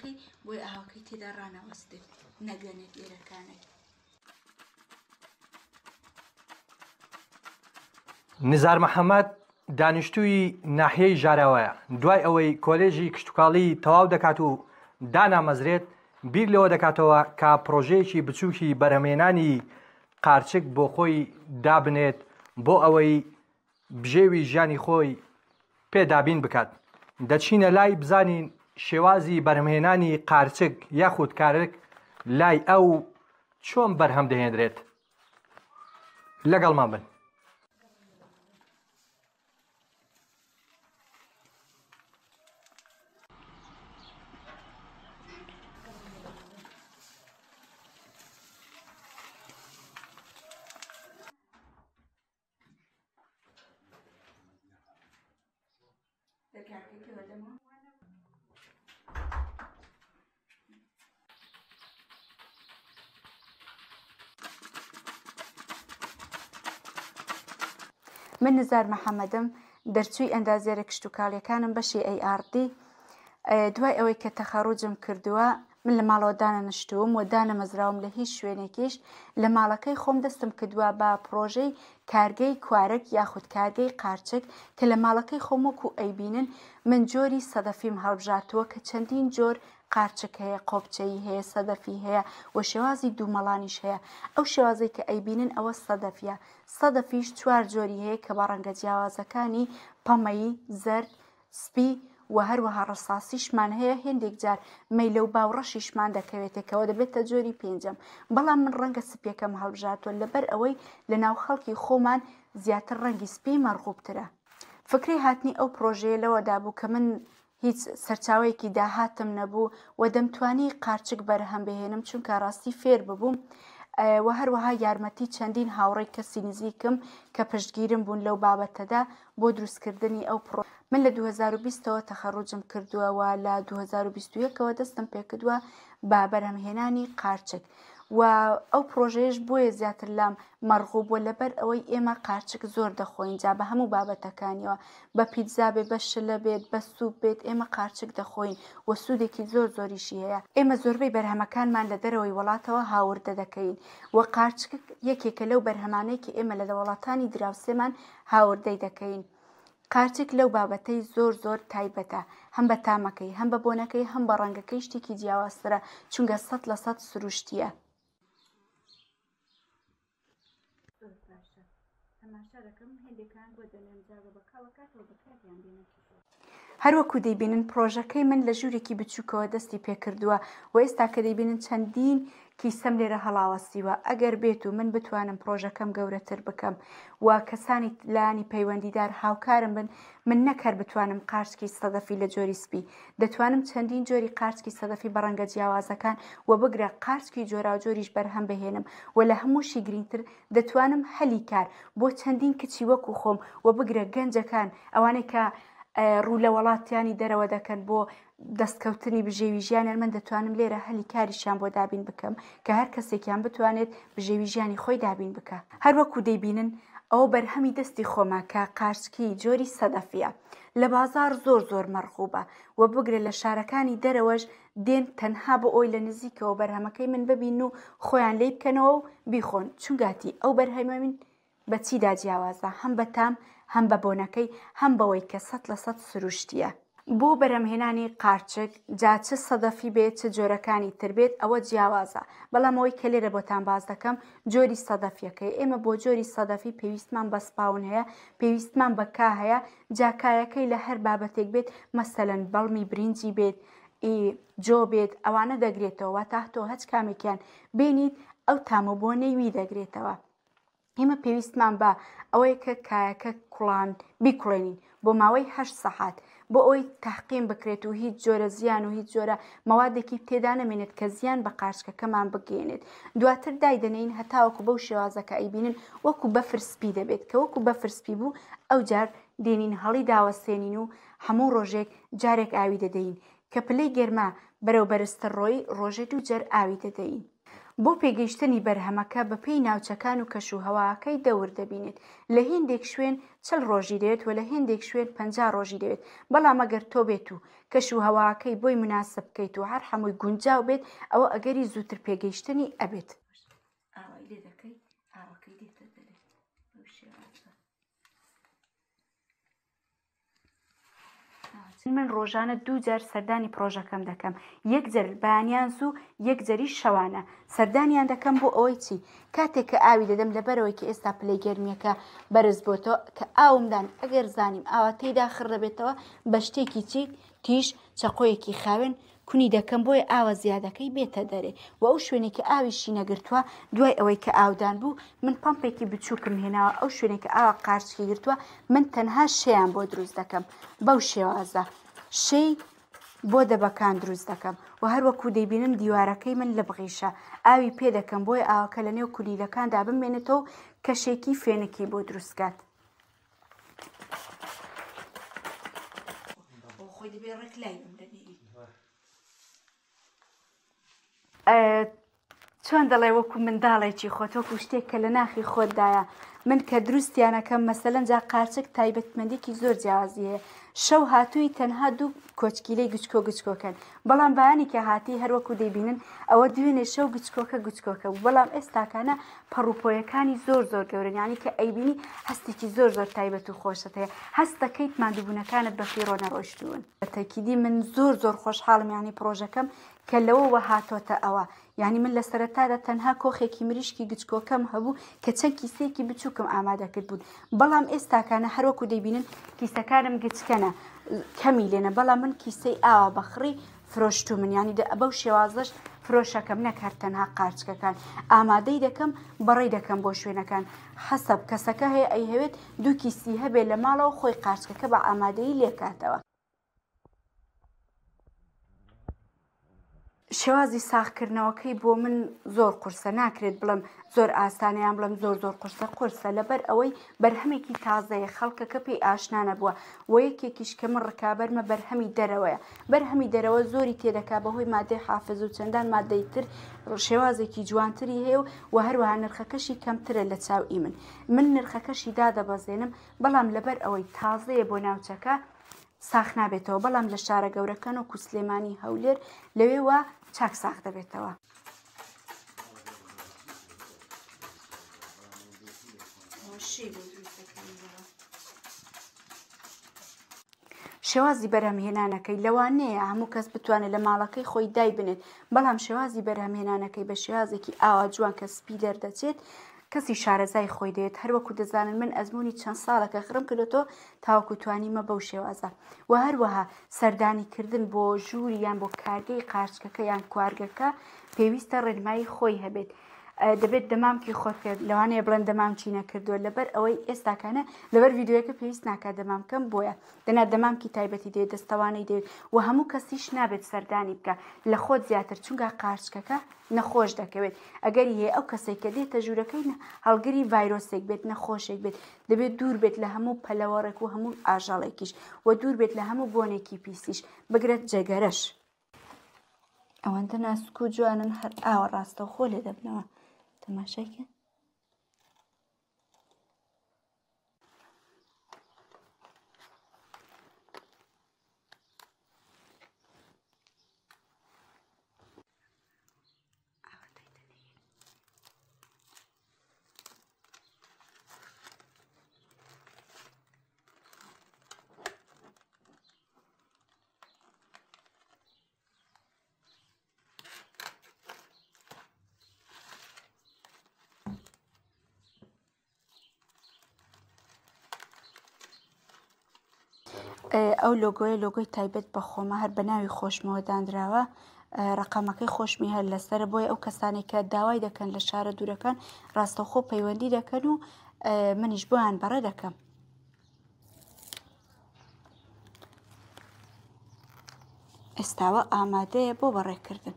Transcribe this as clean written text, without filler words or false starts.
دەکەی بۆی ئاوەکەی تێدا ڕانەوەستێت نەگەنێت ئێرەکانێک. نزار محەمەد دانیشتووی ناحیەی ژاراوەیە، دوای ئەوەی کۆلێژی کشتوکاڵی تەواو دەکات و دانامەزرێت، بیر لەوە دەکاتەوە کە پڕۆژەیەکی بچووکی بەرهەمهێنانی قارچک بۆ خۆی دابنێت بۆ ئەوەی بژێوی ژیانی خۆی پێ دابین بکات. دەچینە لای بزانین شێوازی بەرهەمهێنانی قارچک یاخود کارک لای ئەو چۆن بەرهەم دەهێنرێت. لەگەڵمان بن. من نزار محەممەدم دەرچووی ئەندازیارە کشتتوکاڵیەکانم بەشی ARD دوای ئەوەی کە تەخەڕوجم کردووە من لە ماڵەوە دانەنشتووم و دانەمەزراوم لە هیچ شوێنێکیش، لە ماڵەکەی خۆم دەستم کردووە بە پڕۆژەی کارگەی کوارگ یاخود کارگەی قارچک کە لە ماڵەکەی خۆم وەکو ئەیبینن من جۆری سەدەفیم هەڵبژارتووە کە چەندین جۆر قارچک هەیە قۆپچەیی هەیە سەدەفی هەیە و شێوازی دوومەڵانیش هەیە ئەو شێوازەی کە ئەیبینن ئەوە سەدەفیە سەدەفیش چوار جۆری هەیە کە بە ڕەنگە جیاوازەکانی پەمەیی زەرد سپی و هەروەها ڕەساسیشمان هەیە هێندێک جار مەیلە و باو ڕەشیشمان دەکەوێتێکەوە دەبێتە جۆری پێنجەم بەڵام من ڕەنگە سپیەکەم هەڵبژاردووە لەبەر ئەوەی لە ناو خەڵکی خۆمان زیاتر ڕەنگی سپی مەرغوبترە فکرەی هاتنی ئەو پڕۆژەیە لەوەدا بوو کە من هیچ سەرچاوەیەکی داهاتم نەبوو و دەمتوانی قارچک بەرهەم بهێنم چونکە ڕاستی فێر ببووم و هەروەها یارمەتی چەندین هاوڕێی کەسی نزیکم کە پشتگیرم بوون لەو بابەتەدا بۆ دروستکردنی ئەو پڕۆ من لە 2020 ەوە تەخەڕوجم کردووە و لە 2021 ەوە دەستم پێکردووە بە بەرهەمهێنانی قارچک و ئەو پڕۆژەیەش بۆیە زیاتر لام مەڕغوب بووە لەبەر ئەوەی ئێمە قارچک زۆر دەخۆین جا بە هەموو بابەتەکانیەوە بە پیتزا بێت بە شلە بێت بە سوپ بێت ئێمە قارچک دەخۆین و سوودێکی زۆر زۆریشی هەیە ئێمە زۆربەی بەرهەمەکانمان لە دەرەوەی وڵاتەوە هاوردە دەکەین و قارچک یەکێکە لەو بەرهەمانەی کە ئێمە لە وڵاتانی دراوسێمان هاوردەی دەکەین. قارچک لەو بابەتەی زۆر زۆر تایبەتە هەم بە تامەکەی هەم بە بۆنەکەی هەم بە ڕەنگەکەی شتێکی جیاوازترە چونگە 100% سروشتیە. هەروەکو دەیبینن پڕۆژەکەی من لە ژوورێکی بچووکەوە دەستی پێکردووە و ئێستا کە دەیبینن چەندین کیسەم لێرە هەڵاوەسیوە ئەگەر بێت و من بتوانم پڕۆژەکەم گەورەتر بکەم و کەسانی لایەنی پەیوەندیدار هاوکارم بن من نەک هەر بتوانم قارچکی سەدەفی لە جۆری سپی دەتوانم چەندین جۆری قارچکی سەدەفی بە ڕەنگە جیاوازەکان و بگرە قارچکی جۆراوجۆریش بەرهەم بهێنم و لە هەمووشی گرینگتر دەتوانم هەلی کار بۆ چەندین کچی وەکو خۆم و بگرە گەنجەکان ئەوانەی کە ڕوو لە وەڵاتیانی دەرەوە دەکەن بۆ دەستکەوتنی بژێوی ژیانیان من دەتوانم لێرە هەلی کاریشیان بۆ دابین بکەم کە هەر کەسێکیان بتوانێت بژێوی ژیانی خۆی دابین بکە هەروەکو دەیبینن ئەوە بەرهەمی دەستی خۆمە کە قارچکی جۆری سەدەفیە لە بازاڕ زۆر زۆر مەرغوبە و بگرە لە شارەکانی دەرەوەش دێن تەنها بۆ ئەوی لە نزیکەوە بەرهەمەکەی من ببین و خۆیان لی بکەنەوە و بیخۆن چونگاتی ئەو بەرهەمە من بە چیدا جیاوازە هەم بە تام هەم بە بۆنەکەی هەم بەوەی کە 100% سروشتیە. بۆ بەرهەمهێنانی قارچک جا چ سەدەفی بێت چ جۆرەکانی تر بێت ئەوە جیاوازە بەڵام ئەوەی کە لێرە بۆتان باس دەکەم جۆری سەدەفیەکەی ئێمە بۆ جۆری سەدەفی پێویستمان بە سپاون هەیە پێویستمان بە کا هەیە جا کایەکەی لە هەر بابەتێک بێت مەسەلەن بەڵمی برینجی بێت ئی جۆ بێت ئەوانە دەگرێتەوە واتە تۆ هەچ کامێکیان بێنیت ئەو تام و بۆنەی وی دەگرێتەوە. ئێمە پێویستمان بە ئەوەیە کە کایەکە کوڵان بیکوڵێنین بۆ ماوەی هەشت سەعات بۆ ئەوەی تەحقیم بکرێت و هیچ جۆرە زیان و هیچ جۆرە مەوادێکی تێدا نەمێنێت کە زیان بە قارچکەکەمان بگەیەنێت دواتر دایدەنێین هەتاوەکو بەو شێوازە کە ئەیبینن وەکو بەفر سپی دەبێت کە وەکو بەفر سپی بوو ئەوجار دێنین هەڵی داوەسێنین و هەموو ڕۆژێک جارێک ئاوی دەدەین کە پلەی گەرما بەرەو بەرزتر ڕۆی ڕۆژێ دوو جار ئاوی دەدەین. بۆ پێگەیشتنی بەرهەمەکە بە پێی ناوچەکان و کەش و هەواکەی دەور دەبینێت لە هێندێک شوێن 40 ڕۆژی دەوێت و لە هێندێک شوێن 50 ڕۆژی دەوێت بەڵام ئەگەر تۆ بێت و کەش و هەواکەی بۆی مناسب بکەیت و هەر هەمووی گونجاو بێت ئەوە ئەگەری زووتر پێگەیشتنی ئەبێت. ئاوای لێ دەکەی ئاوەکەی دێتە دەرێ بەو شێوازە. من ڕۆژانە دوو جار سەردانی پڕۆژەکەم دەکەم یەک جەر بەیانیان زوو یەک جەریش شەوانە سەردانیان دەکەم بۆ ئەوەی چی کاتێک کە ئاوی دەدەم لەبەرەوەی کە ئێستا پلەی گەرمیەکە بەرز بۆتەوە کە ئاومدان ئەگەر زانیم ئاوا تێیدا خڕ دەبێتەوە بە شتێکی چی تیژ چەقۆیەکی خاوێن کونی دەکەم بۆیە ئاوە زیادەکەی بێتە دەرێ و ئەو شوێنێک کە ئاویشی نەگرتووە دوای ئەوەی کە ئاودان بوو من پەمپێکی بچووکم هێناوە ئەو شوێنێک کە ئاوا قارچکی گرتووە من تەنها شێیان بۆ دروست دەکەم بەو شێوازە شێی بۆ دەبەکان دروست دەکەم و هەروەکو دەیبینم دیوارەکەی من لبغیشە ئاوی پێ دەکەم بۆیە ئاوەکە لە نێو کونیلەکاندا بمێنێتەوە و کەشێکی فێنکی بۆ دروست کات. خۆی دەبێ ڕێک لای بم لە نێوی. چۆن دەڵێ وەکو منداڵێکی خۆت وەکو شتێک کە لە ناخی خۆتدایە من کە دروستیانەکەم مەسەلەن جا قارچک تایبەتمەندێکی زۆر جیاوازی هەیە شەو هاتووی تەنها دوو کۆچکیلەی گچکۆ گچکۆکەن بەڵام بەیانی کە هاتی هەروەکو دەیبینن ئەوە دوێنێ شەو گچکۆکە گچکۆکە بوو بەڵام ئێستاکانە پەڕوپۆیەکانی زۆر زۆر گەورەن یعنی کە ئەیبینی هەستێکی زۆر زۆر تایبەت و خۆشت هەیە هەست دەکەیت ماندووبوونەکانت بە فیڕۆ نەڕۆیشتوون. بە تەکیدی من زۆر زۆر خۆشحاڵم یعنی پڕۆژەکەم کە لەوەوە هاتۆتە ئەوە یانی من لە سەرەتادا تەنها کۆخێکی مریشکی گچکۆکەم هەبوو کە چەند کیسەیەکی بچووکم ئامادە کردبوون بەڵام ئێستاکانە هەروەکو دەیبینن کیسەکانم گچکەنە کەمی لێنە بەڵام من کیسەی ئاوا بەخڕی فرۆشتومن یانی دە بەو شێوازەش فرۆشەکەم نەک هەر تەنها قارچکەکان ئامادەی دەکەم بەڕێی دەکەم بۆ شوێنەکان حەسەب کەسەکە هەیە ئەیهەوێت دوو کیسی هەبێ لە ماڵەوە خۆی قارچکەکە بە ئامادەیی لێکاتەوە. شێوازی ساغکردنەوەکەی بۆ من زۆر قورسە ناکرێت بڵم زۆر ئاسانە یان بڵم زۆر زۆر قورسە قورسە لەبەر ئەوەی بەرهەمێکی تازەیە خەڵکەکە پێی ئاشنا نەبووە و یەکێکیش کە من ڕکابەرمە بەرهەمی دەرەوەیە بەرهەمی دەرەوە زۆری تێدەکا بەهۆی مادەی حافز و چەندان مادەی تر شێوازێکی جوانتری هەیە و و هەروەها نرخەکەشی کەمترە لە چاو ئی من من نرخەکەشی دادەبەزێنم بەڵام لەبەر ئەوەی تازەیە بۆ ناوچەکە ساخ نابێتەوە بەڵام لە شارە گەورەکان وەکو سلێمانی هەولێر لەوێوە چاک ساخ دەبێتەوە. شێوازی بەرهەمهێنانەکەی لەوانەیە هەموو کەس بتوانێت لە ماڵەکەی خۆی دایبنێت بەڵام شێوازی بەرهەمهێنانەکەی بە شێوازێکی ئاوا جوان کە سپی دەردەچێت کەسی شارەزای خۆی دەوێت هەروەکو دەزانن من ئەزمموی چەند ساڵەکە خڕم کردێتەوە تاوەکو توانیمە بەو شێوازە و هەروەها سەردانی کردن بۆ ژووری یان بۆ کارگەی قارچکەکە یان کوارگەکە پێویستە ڕێنمایی خۆی هەبێت دەبێت دەمامکی خۆت بکەیت لەوانەیە بڵێن دەمامکی نەکردووە لەبەر ئەوەی ئێستاکانە لەبەر ڤیدیۆیەکە پێویست ناکات دەمامکەم بۆیە دەنا دەمامکی تایبەتی دەوێت دەستەوانەی دەوێت و هەموو کەسیش نابێت سەردانی بکە لە خۆت زیاتر چونکە قارچکەکە نەخۆش دەکەوێت ئەگەری هەیە ئەو کەسێک کە دێتە ژوورەکەی هەڵگری ڤایرۆسێک بێت نەخۆشێک بێت دەبێت دوور بێت لە هەموو پەلەوەڕێک و هەموو ئاژەڵێکیش و دوور بێت لە هەموو بۆنێکی پیسیش بگرە جەگەرەش. ئەوەندە ناسک و جوانن هەر ئاوە ڕاستەوخۆ لێ دەبنەوە تەماشای کە. ئەو لۆگۆیە لۆگۆی تایبەت بە خۆمە هەر بە ناوی خۆشمەوە دانراوە ڕقەمەکەی خۆشمی هەر لەسرە بۆیە ئەو کەسانێک کە داوای دەکەن لە شارە دوورەکان ڕاستەوخۆ پەیوەندی دەکەن و منیش بۆیان بەڕێ دەکەم. ئێستاوە ئامادەیە بۆ بەڕێکردن.